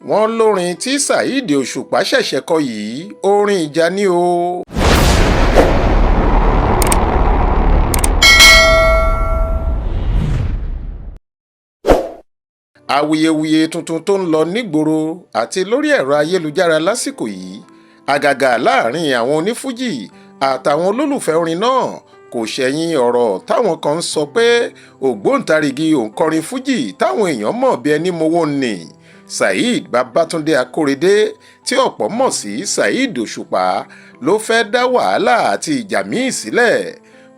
Wọ́n lórin tí Saheed Òṣùpá ṣẹ̀ṣẹ̀ kọ yìí, orin ìjà ni o. Awuyewuye tuntun tó ń lọ nígboro àti lórí ẹ̀rọ ayélujára lásìkò yìí, àgàgà láàrin àwọn onífújì àtàwọn olólùfẹ́ orin náà, kò ṣẹ̀yìn ọ̀rọ̀ táwọn kan ń sọ pé ògbóǹtarìgì òǹkọrin fújì táwọn èèyàn mọ̀ bí ẹni mowó nì, Saheed Babatunde Akorede, tí ọ̀pọ̀ mọ̀ sí Saheed Òṣùpá, ló fẹ́ dá wàhálà àti ìjà míì sílẹ̀.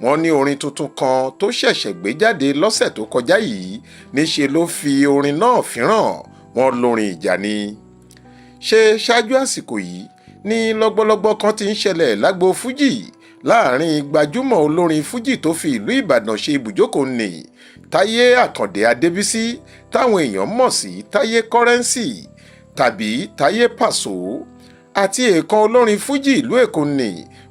Wọ́n ní orin tuntun kan tó ṣẹ̀ṣẹ̀ gbé jáde lọ́sẹ̀ tó kọjá yìí, níṣe ló fi orin náà fínràn. Wọ́n lórin ìjà ni. Ṣé ṣáájú àsìkò yìí ní lọ́gbọ́lọ́gbọ́ kan ti ń ṣẹlẹ̀ lágbo fújì láàrin gbajúmọ̀ olórin fújì tó fi ìlú Ìbàdàn ṣe ibùjókòó ní, Táyé Àkàndé Adébísí, táwọn èèyàn mọ̀ sí Táyé Currency tàbí Táyé Pàṣọ, àti èèkàn olórin fújì ìlú Èkó ní,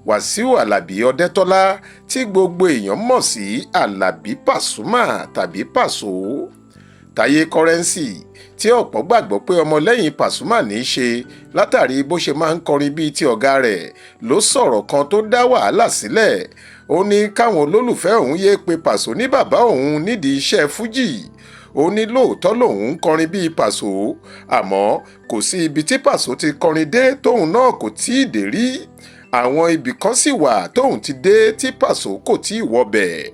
Wàsíù Alábí Ọ̀dẹ́tọ́lá, tí gbogbo èèyàn mọ̀ sí Alábí Pàsúmà tàbí Pàṣọ. Táyé Currency, tí ọ̀pọ̀ gbàgbọ́ pé ọmọlẹ́yìn Pàsúmà ní í ṣe látàrí bó ṣe máa ń kọrin bíi ti ọ̀gá rẹ̀, ló sọ̀rọ̀ kan tó dá wàhálà sílẹ̀. Ó ní káwọn olólùfẹ́ òun yéé pe Pàṣọ ní bàbá òun nídìí iṣẹ́ fújì. Ó ní lóòótọ́ lòun ń kọrin bíi Pàṣọ, àmọ́ kò sí ibi tí Pàṣọ ti kọrin dé tóun náà kò tí ì dé rí. Àwọn ibì kan sì wà tóun ti dé tí Pàṣọ kò tí ì wọbẹ̀.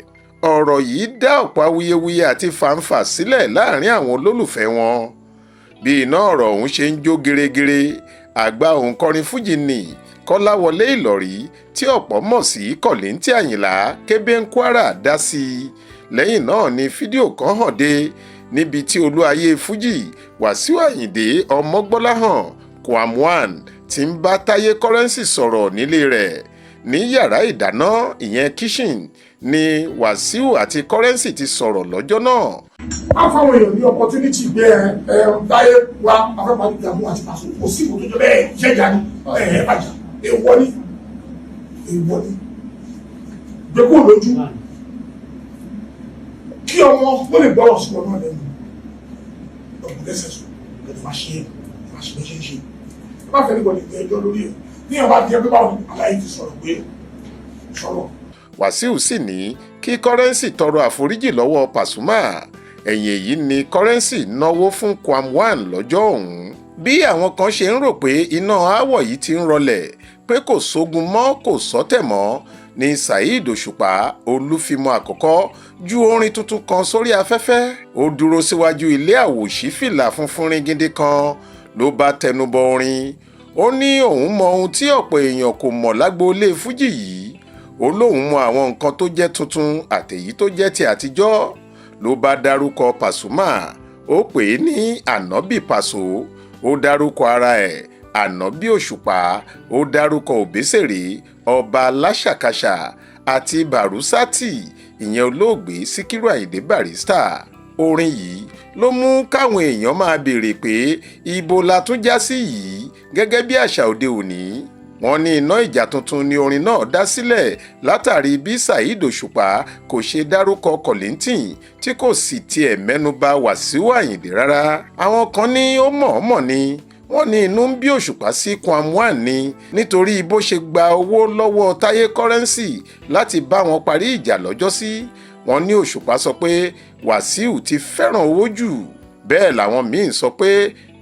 Ọ̀rọ̀ yìí dá ọ̀pọ̀ awuyewuye àti fàǹfà sílẹ̀ láàrin àwọn olólùfẹ́ wọn. Bí iná ọ̀rọ̀ ọ̀hún ṣe ń jó geregere, àgbà òǹkọrin fújì ní Kọ́láwọlé Ìlọ̀rí, tí ọ̀pọ̀ mọ̀ sí Kọ̀lìntì Àyìnlá Kébé ń Kwara, dá sí i. Lẹ́yìn náà ni fídíò kan hàn dé níbi tí olúayé fújì Wàsíù Àyìndé Ọmọgbọ́láhàn Kwam1 ti ń bá Táyé Currency sọ̀rọ̀ nílé rẹ̀. Ní yàrá ìdáná, ìyẹn kitchen, ni Wàsíù àti Currency ti sọ̀rọ̀ lọ́jọ́ náà. A fáwọn èèyàn ní opportunity gbé ẹ ẹ Táyé wa afẹ́pàdé ìdààmú àti Pàṣọ, kò sí ìkò tó jọ bẹ́ẹ̀. Jẹ́jà ni ẹ ẹ bàjá, èèwọ̀ ni, èèwọ̀ ni. Gbé kúrò lójú kí ọmọ ó lè gbọ́rọ̀ sí ọmọ lẹ́nu ọ̀gbìn lẹ́sẹ̀ sùn lẹ́nu máa ṣe é, máa ṣe bẹ́ẹ̀ ṣe ń ṣe. Ẹ má fẹ́ níbo ní ẹjọ́ lórí ẹ̀ ní ọba jẹ́ pé báwo ni àlàyé ti sọ̀rọ̀ pé sọ̀rọ̀. Wàsíù sì ní kí Currency tọrọ àforíjì lọ́wọ́ Pàṣùmà. Ẹ̀yìn èyí ni Currency náwó fún Kwam1 lọ́jọ́ ọ̀hún. Bí àwọn kan ṣe ń rò pé iná aáwọ̀ yìí ti ń rọlẹ̀, pé kò sógun mọ́, kò sọ́tẹ̀ mọ́, ní Saheed Òṣùpá Olúfimọ́ àkọ́kọ́ ju orin tuntun kan sórí afẹ́fẹ́. Ó dúró síwájú ilé àwòṣífìlà funfun ringindin kan, ló bá tẹnubọ orin. Ó ní òun mọ ohun tí ọ̀pọ̀ èèyàn kò mọ̀ lágboolé fújì yìí. Ó lóun mọ àwọn nǹkan tó jẹ́ tuntun àtèyí tó jẹ́ ti àtijọ́. Ló bá dárúkọ Pàṣùmà, ó pè é ní Ànábì Pàṣọ. Ó dárúkọ ara ẹ̀, Ànábì Òṣùpá. Ó dárúkọ Òbésèré, ọba láṣàkáṣà, àti Bàrúsátì, ìyẹn olóògbé Síkírù Àyìndé Barrister. Orin yìí ló mú káwọn èèyàn máa béèrè pé ibo la tún já sí yìí? Gẹ́gẹ́ bí àṣà òde òní, wọ́n ní iná ìjà tuntun ni orin náà dá sílẹ̀ látàrí bí Saheed Òṣùpá kò ṣe dárúkọ Kollington, tí kò sì tiẹ̀ mẹ́nuba Wàsíù Àyìndé rárá. Àwọn kan ní ó mọ̀ọ́mọ̀ ni. Wọ́n ní inú ń bí Òṣùpá sí Kwam1 ni, nítorí bó ṣe gba owó lọ́wọ́ Táyé Currency láti bá wọn parí ìjà lọ́jọ́sí. Wọ́n ní Òṣùpá sọ pé Wàsíù ti fẹ́ràn owó jù. Bẹ́ẹ̀ làwọn míín sọ pé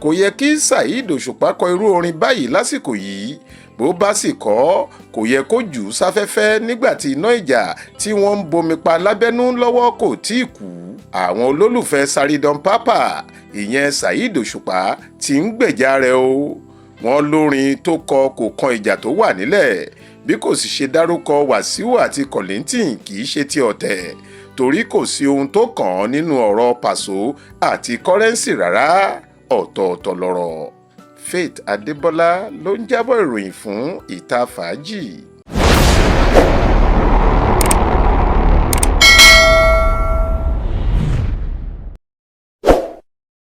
kò yẹ kí Saheed Òṣùpá kọ irú orin báyìí lásìkò yìí. Bó bá sì kọ́, kò yẹ kó jù ú sáfẹ́fẹ́ nígbà tí iná ìjà tí wọ́n ń bomi pa lábẹ́nú lọ́wọ́ kò tí ì kú. Àwọn olólùfẹ́ Saridon Papa, ìyẹn Saheed Òṣùpá, ti ń gbèjà rẹ̀ o. Wọ́n lórin tó kọ kò kan ìjà tó wà nílẹ̀. Bí kò sì ṣe dárúkọ Wàsíù àti Kollington, kì í ṣe ti ọ̀tẹ̀, torí kò sí ohun tó kàn án nínú ọ̀rọ̀ Pàṣọ àti Currency rárá. Ọ̀tọ̀ọ̀tọ̀ lọ̀rọ̀. Faith Adébọlá ló ń jábọ̀ ìròyìn fún Ìta Fàájì.